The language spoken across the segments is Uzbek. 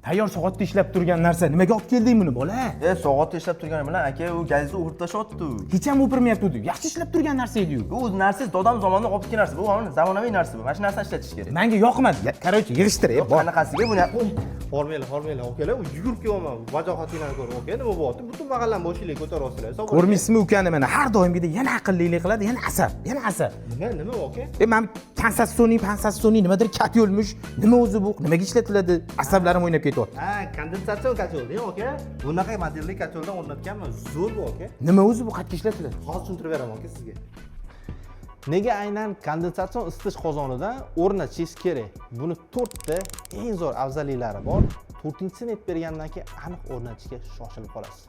Tayyor soatda ishlab turgan narsa. Nimaga olib kelding buni, bola? E, soatda ishlab turgani bilan, aka, u gazni o'pirib tashlayapti. Hech ham o'pirmayapti. Yaxshi ishlab turgan narsa edi-yu. Bu o'zi narsangiz dodam zamonida olib kelgan narsa. Bu zamonaviy narsa bu. Mana shu narsani ishlatish kerak. Menga yoqmadi. Короче, yig'ishtir, e, bor. Qanaqasiga buni? Hormanglar, hormanglar, akalar, yugurib kelyapman. Vajohatinglarni ko'rib, aka, nima bo'lyapti? Butun mahallani boshinglarga ko'taryapsizlar. Ko'rmaysizmi ukani, mana har doimgidek yana aqllilik qiladi, yana asab, yana asab. Nima, nima, aka? E, mana конdensaционный, пансационный nimadir котёл mish. Nima o'zi bu? Nimaga ishlatiladi? Asablarim o'ynab ketyapti. Ha, kondensatsion котёл deng, aka. Bunaqa modelli котёл dan o'rnatganman. Zo'r bu, aka. Nima o'zi bu? Qayerga ishlatiladi? Hozir tushuntirib beraman, aka, sizga. Nega aynan kondensatsion isitish qozonidan o'rnatishingiz kerak? Buni to'rtta eng zo'r afzalliklari bor. To'rtinchisini aytib bergandan keyin aniq o'rnatishga shoshilib qolasiz.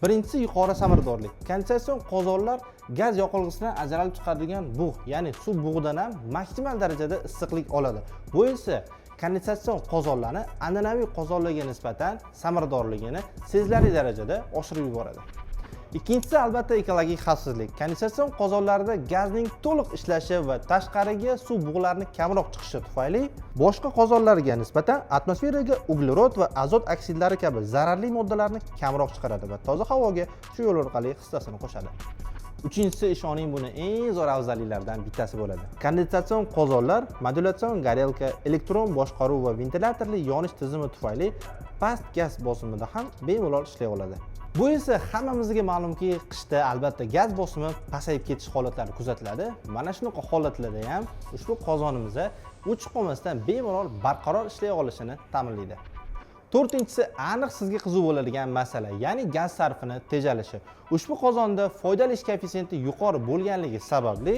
Birinchisi, yuqori samaradorlik. Kondensatsion qozonlar gaz yoqilg'isidan ajralib chiqadigan bug', ya'ni suv bug'idan ham maksimal darajada issiqlik oladi. Bu esa kondensatsion qozonlarni an'anaviy qozonlarga nisbatan samaradorligini sezilarli darajada oshirib yuboradi. Ikkinchisi, albatta, ekologik xavfsizlik. Kondensatsion qozonlarda gazning to'liq ishlashi va tashqariga suv bug'larini kamroq chiqishi tufayli boshqa qozonlarga nisbatan atmosferaga uglerod va azot oksidlari kabi zararli moddalarni kamroq chiqaradi va toza havoga shu yo'l orqali hissasini qo'shadi. Uchinchisi, ishoning, buni eng zo'r afzalliklaridan bittasi bo'ladi. Kondensatsion qozonlar modulyatsion горелка, elektron boshqaruv va ventilyatorli yonish tizimi tufayli past gaz bosimida ham bemalol ishlay oladi. Bu esa hammamizga ma'lumki, qishda albatta gaz bosimi pasayib ketish holatlari kuzatiladi. Mana shunaqa holatlarda ham ushbu qozonimiz o'chib qolmasdan bemalol barqaror ishlay olishini ta'minlaydi. To'rtinchisi, aniq sizga qiziq bo'ladigan masala, ya'ni gaz sarfini tejalishi. Ushbu qozonda foydali ish koeffitsiyenti yuqori bo'lganligi sababli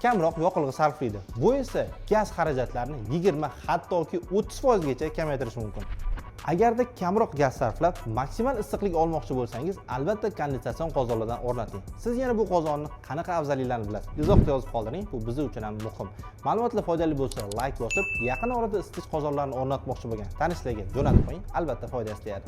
kamroq yoqilg'i sarflaydi. Bu esa gaz xarajatlarini 20, hattoki 30 foizgacha kamaytirishi mumkin. Agarda kamroq gaz sarflab, maksimal issiqlik olmoqchi bo'lsangiz, albatta kondensatsion qozonlardan o'rnating. Siz yana bu qozonni qanaqa afzalliklarini bilasiz? Izohda yozib qoldiring, bu biz uchun ham muhim. Ma'lumotlar foydali bo'lsa, layk bosib, yaqin orada isitish qozonlarini o'rnatmoqchi bo'lgan tanishlarga jo'natib qo'ying, albatta foydasi tegadi.